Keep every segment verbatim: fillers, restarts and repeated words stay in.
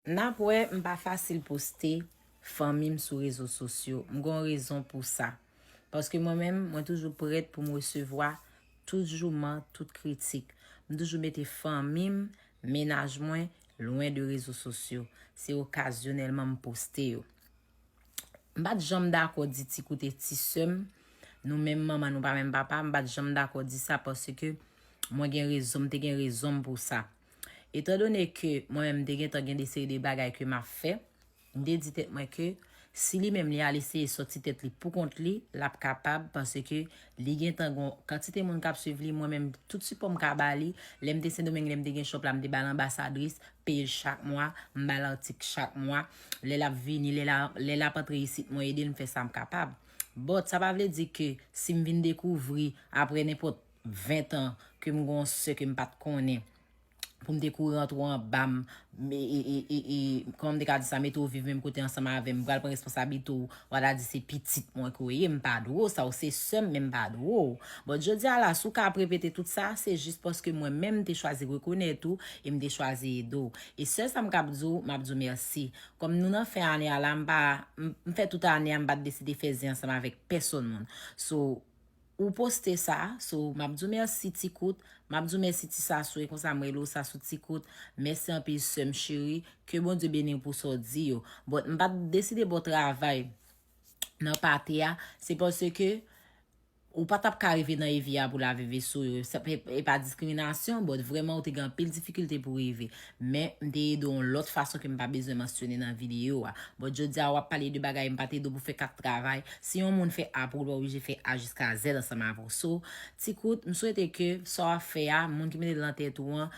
N ap wè, m pa fasil poste fanmi m sou rezo sosyo. M gen yon rezon pou sa. Paske mwen menm, mwen toujou prèt pou m resevwa tout jouman, tout kritik. M toujou mete fanmi m, mennaj mwen, lwen de rezo sosyo. Se okazyonèlman m poste yo. M pa t janm dakò di Ti Kout e ti sè m, nou menm manman, nou pa menm papa, m pa t janm dakò di sa paske mwen gen rezon, m te gen rezon m pou sa. Etandone ke mwen menm m te gentan gen de seri de bagay ke m ap fè, m te di tèt mwen ke si li menm li al eseye sòti tèt li pou kont li, l ap kapab, paske li gentan gen yon kantite moun k ap swiv li, mwen menm tout sipò m ka ba li, lè m te Sendomeng, lè m te gen shop la, m te ba l anbasadris, peye l chak mwa, m ba l atik chak mwa, lè l ap vini, lè l a- lè l ap antre isit, mwen ede l, m fè sa m kapab. But, sa pa vle di ke si m vin dekouvri apre nenpòt ven tan ke m gen yon sè ke m pa t konnen, pou m te kouri antre anba m, e, e, e, e, e, kòman m te ka di sa, mete w viv menm kote ansanm avè m, m pral pran responsablite w, w a ta di se pitit mwen ke w ye, m pa dwe w, sa w se sè m, men m pa dwe w. But jodi a la, si w ka ap repete tout sa, se jis paske mwen menm m te chwazi rekonèt ou e m te chwazi ede w. E sèl sa m ka ap di w, m ap di w mèsi. Kòm nou nan fen ane a la, m pa, m, m fè tout ane a, m pa t deside fè zen ansanm avèk pèsonn moun. So, ou poste sa, so, m ap di w mèsi Ti Kout, m ap di w mèsi Ti Sasou, e konsa m rele w Sasou Ti Kout. Mèsi anpil sè m cheri, ke Bondye beni w pou sa w di yo. But m pa t deside ba w travay nan pate a, se paske ou pa t ap ka rive nan evi a pou lave veso yo. Se pe- e pa diskriminasyon, but vrèman ou te gen anpil difikilte pou rive. Men m te ede w yon lòt fason ke m pa bezwen mansyone nan videyo a. But jodi a w ap pale de bagay, m pa t ede w pou fè kat travay. Si yon moun fè A pou ou, l pa oblije fè A jiska Z ansanm avè w. So, Ti Kout, m swete ke sa w ap fè a, moun ki mete l nan tèt ou an,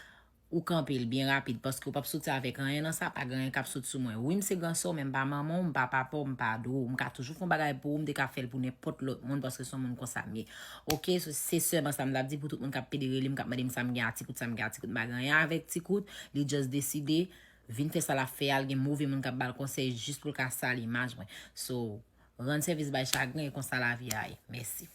ou kanpe l byen rapid, paske ou p ap soti avèk anyen nan sa, pa gen anyen k ap sot sou mwen. Wi, m se gran sè w, men m pa manman w, m pa papa w, m pa dwe w. M ka toujou fè yon bagay pou ou, m te ka fè l pou nenpòt lòt moun, paske se yon moun konsa m ye. Oke, so, se sèlman sa m t ap di pou tout moun k ap pede rele m, k ap mande m sa m gen a Ti Kout, sa m gen a Ti Kout, m pa gen anyen avèk Ti Kout, li just deside vin fè sa l ap fè a, l gen move moun k ap ba l konsèy jis pou l ka sal imaj mwen. So, rann sèvis bay chagren, e konsa lavi a ye. Mèsi.